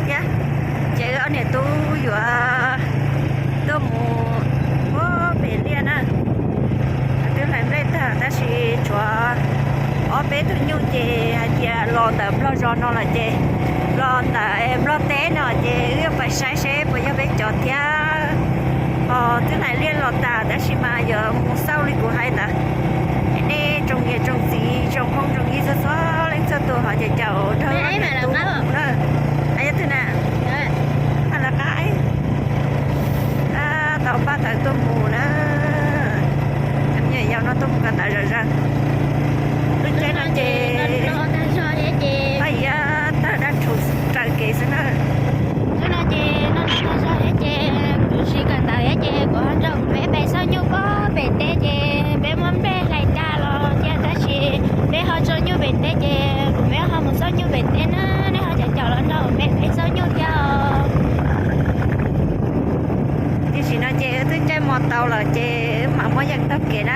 Thiab, ces wb ob niam tub yuav tuaj mus ua pem liaj na. Twb hlais nplej tag tab sis tshuav ob peb tug nyuj ces hais tias los ntawm nplog zos no lawm ces, los ntawm nplog teb no ces wb yuav pais saib seb puas yog peb cov thiab. Ho twb hlais liaj los tas tab sis mas yuav mus xauj li kuv hais ntawd. Nej tsoom niam tsoom txiv tsoom phooj tsoom ywg txhua txhua leej txhua tus ho caum caum rau na. Yog twg na? Paj lawv qab, tau paj tawv tuaj mus na. Cov me nyuam yaus no tuaj mus ko taw zom zaws. Lub caij no ces paj iab tawg dab rhuv raws kev xwb na. Lub no ces no tag zog thiab ces kuv tsis kawm ntawv thiab ces kuv ho nrog kuv me pem xauj nyuj pem teb ces peb muab nplej hlais tas los cia tab sis peb ho tso nyuj pem teb ces kuv me ho mus xauj nyuj pem teb na. Nej ho caum caum los nrog kuv me pem xauj nyuj thiab os. Tiam sis no ces wb twb caij mos tau lawm ces wb mam muab yeem taug kev na.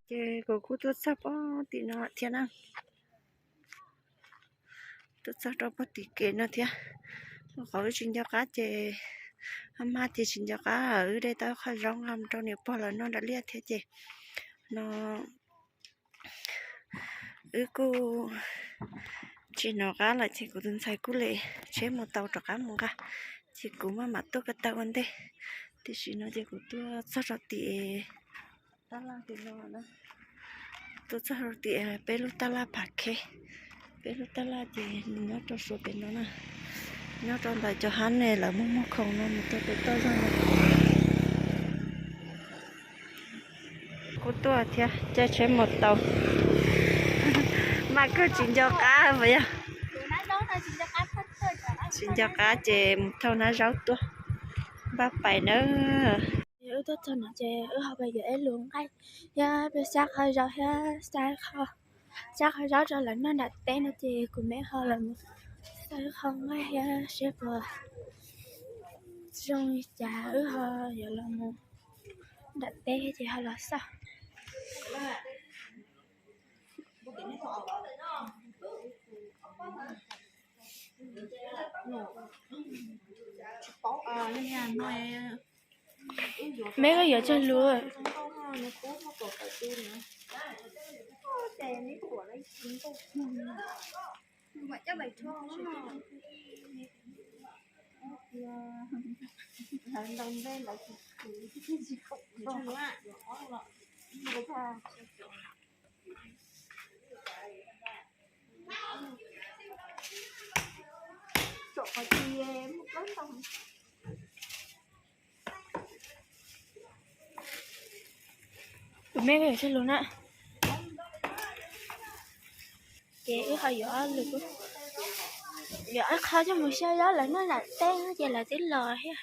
Ces kuv kuj tuaj txog pem tim no thiab na. Tuaj txog rau pem tim kev no thiab. Qhov wb tsis nco qab ces, hab mas ces tsis nco qab wb de tau qhov zaub nqa mus rau niam pog lawv noj nram liaj thiab ces no wb kuj tsis hnov qab lawm ces kuv tus ntxhais kuj li tsheb mus tau rov qab mus nqa, ces kuv maj mam tuaj ko taw ua ntej. Tiam sis no ces kuv tuaj txog rau tim tab laj tim no na. Tuaj txog rau tim peb lub tab laj Phav Kheb. Peb lub tab laj ces nws nyob rau suav pem no na. Nyob rau ntawm cov hab ne lawv muag muag khoom no mus rau pem toj zog no. Kuj tuaj thiab caij tsheb mus tau. Mas kawg tsis nco qab puas yog? Tsis nco qab ces mus thauj nab zaub tuaj. Npaj pais nawb. Wb tuaj txog no ces wb ho pais yuav ib lus nqaij thiab peb xab qhov zaub thiab xab qhov, xab qhov zaub rau lawv noj nram teb no ces kuv me ho los mus xab qhov nqaij thiab seb puas zoo li cas wb ho yuav los mus nram teb ces ho los xauj. Meb koj yuav tsawg lus? Tus me yuav tsawg lus na? Ces wb ho yuav, yuav ob qho coj mus xyab zaub lawv noj nram teb no ces lawv twb los thiab.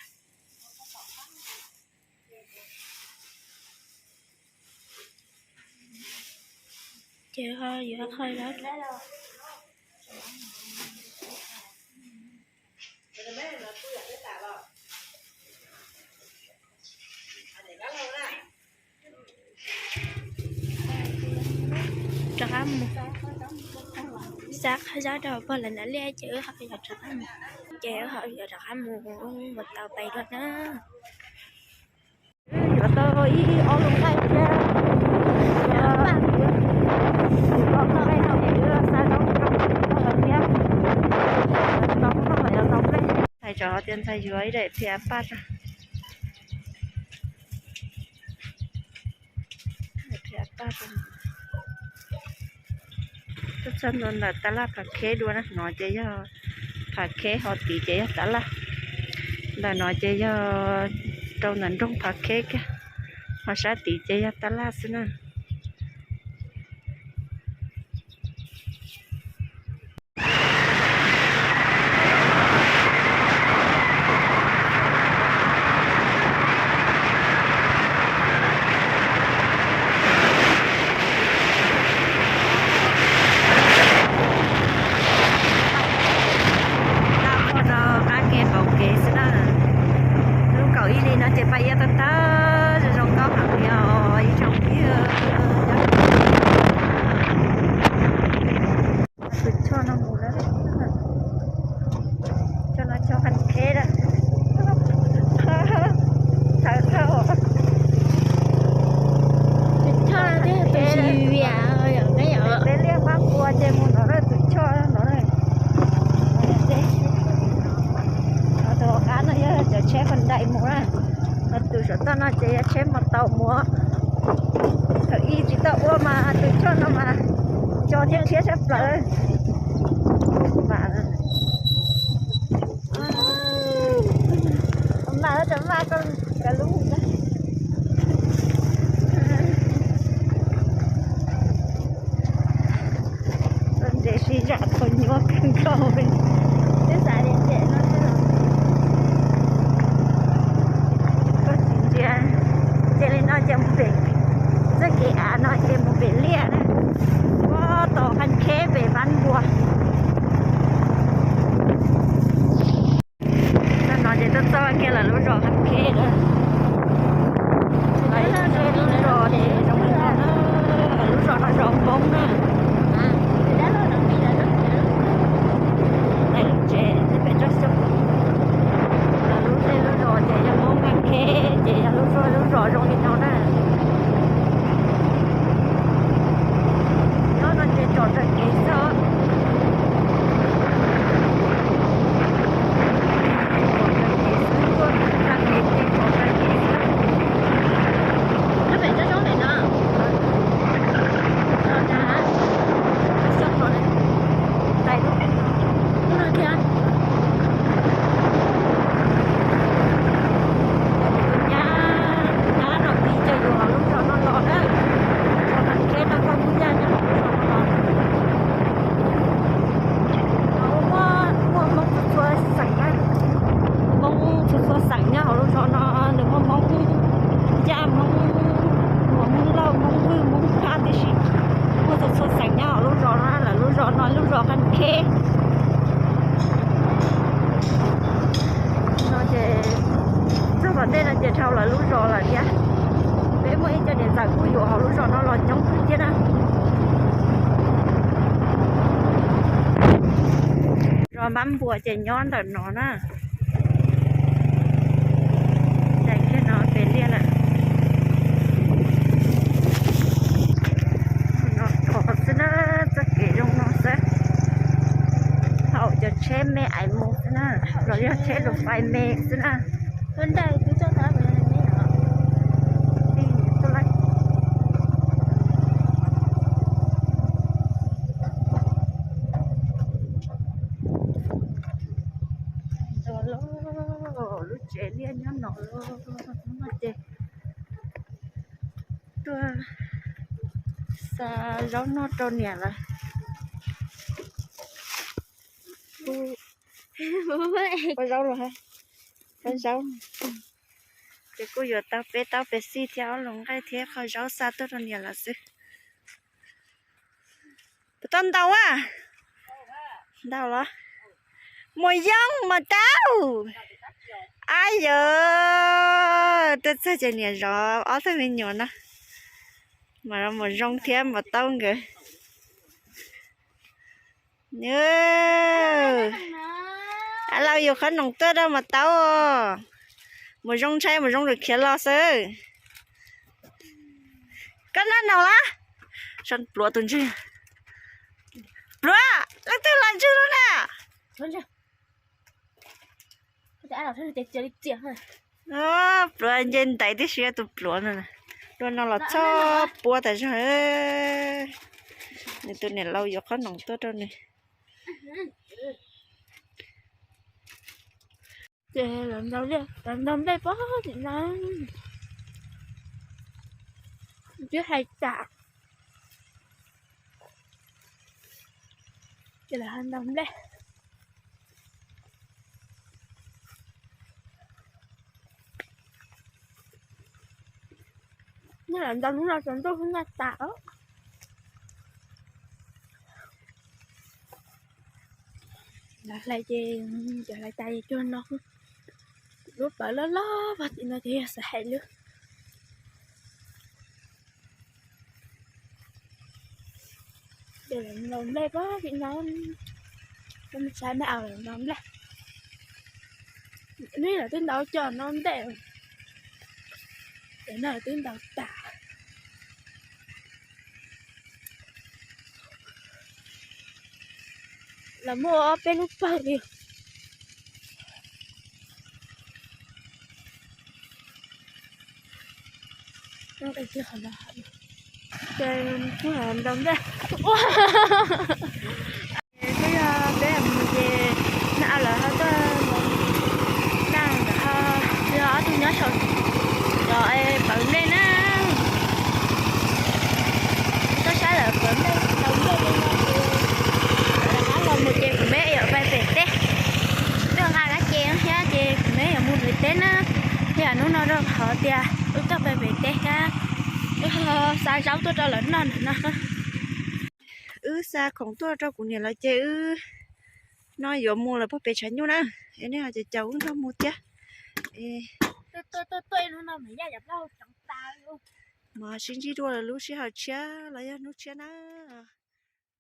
Ces ho yuav qhov zaub, rov qab mus xab qhov zaub rau pog lawv nram liaj ces wb ho yuav rov qab mus, ces wb ho yuav rov qab mus mus tau pais dua na. Yuav tau ib ob lub nqaij thiab, yuav tau nqaij no es wb xab zaub rau pog lawv thiab. Tau noj los yuav tau nplej. Ntxhais tsov tias ntxhais yuav ib daim phia paj rau. Tuaj txog ntua ntawm tab laj Phav Kheb dua na, no ces yog Phav Kheb ho tid ces yog tab laj. Ntawm no ces yog rau ntawm nroog Phav Kheb kiag, ho sab tid ces yog tab laj xwb na. Tau qhov rau qab kev qaum kev xwb na. Lub kaum ib hlis no ces paj iab tawg tawg zoo zoo nkauj heev li os ib tsoom phooj ywg. Thiab thiab sab plaws. Mas, mas cov mas koj cov lub ntses sib zam tau nyuaj kawg nkaus li. Twb xav tias ntses no xwb los koj tsis ntsia. Ces li no ces mus pem txoj kev av no ces mus pem liaj na. Puag tom Phaj Kheb pem Vab Npua. Txoj no ces tuaj txog kiag lawv lub zos Phaj Kheb na. Lawv lub zos ces zoo li no na, lub zos no zos Hmoob na. Daim lub tsev pem tsob xyoob. Lawv lub zej lub zos ces yog Hmoob Phaj Kheb ces yog lub zej lub zos zoo li no na. Nyob no ces tsom raws kev xwb. Tsom raws kev xwb, tuaj raws kev ces tsom raws kev xwb. Lub pem tsob xyoob pem no. Tsob xyoob no, tais lub pem no. Lub no thiab. Nyab, nyab no tiv ces yus hauv lub zos no los na. Zos Phaj Kheb no koj kuj yaj nyob hauv lub zos no los. Muaj, muaj Hmoob txhua txhua xeem na. Hmoob txhua txhua xeem nyob hauv lub zos no, nws muaj Hmoob Yaj, Hmoob, muaj Hmoob Lauj, Hmoob Vwj, Hmoob Phab tib si. Muaj txhua txhua xeem nyob hauv lub zos no, lawv lub zos no lub zos Phaj Kheb. No ces txog tom ntej no ces dhau lawv lub zos lawm thiab. Peb muaj ib co niam ntxawm kuj yuav hauv lub zos no los coob kawg thiab na. Zos Npab Npua ces nyob ntawm no na. Daim kiag no pem liaj lawm. No thov xwb na, txoj kev zoo no xwb. Thaum cov tsheb me ais mus xwb na, los yog tsheb lus fais me xwb na. Lub tsev liaj nyob no, no ces tuaj xa zaub noj rau niam lawv. Ua zaub los hab, ua zaub. Ces kuj yuav tau peb taub pes xij thiab ob lub nqaij thiab qho zaub xa tuaj rau niam lawv xwb. Puas tau ntau a? Ntau los? Mus yoog mas tau. Ab yawg, tuaj txog ces niam zov ob tug me nyuam no. Mas mus zoo thiab mas tau nkawd. Ab, lauj, yus qhob noom tuaj rau mas tau. Mus zoo ntshai mus zoo lawm khiav los xwb. Koj noj noom las? Pluav tus ntswg. Pluav, leej twg los ntswg lub na? Pluav nce ntaiv tib si tus pluav no. Dua no los txhob puab tas zog. Nws tus niam laus yuav qhob noom tuaj rau nws. Ces lawv ntaus nplej pem no, twb hais tas, ces lawv ntaus nplej. Nyob lawv ntaus hnub no tsaus ntuj hnub no tas os. Lawv hlais ces, cov hlais tas ces cuag no, lub pawv loj loj pog tim no ces yog xav hais lub. Ces lawv ntaus nplej pog tim no, saib me aus lawv ntaus nplej. Neb lawv twb ntaus cov no ntej, cov no lawv twb ntaus tas. Lawv muaj ob peb lub pawg li. Ntaus nplej. Twb yog peb mus ces nag lawv ho tuaj nag ntawd ho yog ob tug nyob saum cov pawv nplej na. Tuaj saib lawv pawv nplej, ntaus nplej li no ces lawv rov qab los mus ces kuv me yuav pais pem teb. Twb nqa kab ce thiab ces kuv me yuav mus pem teb na. Thiab hnub no rau qhov tias wb tuaj pem pem teb thiab wb xa zaub tuaj rau lawv noj ntawm no. Wb xa khoom tuaj rau kuv niam lawv ces wb no yuav mus lawm puag pem tshav nyuj na. Es nej ho caum caum wb nrog mus thiab. Mas sib ntsib dua lwm lub sij hawm tshiab los yog hnub tshiab na.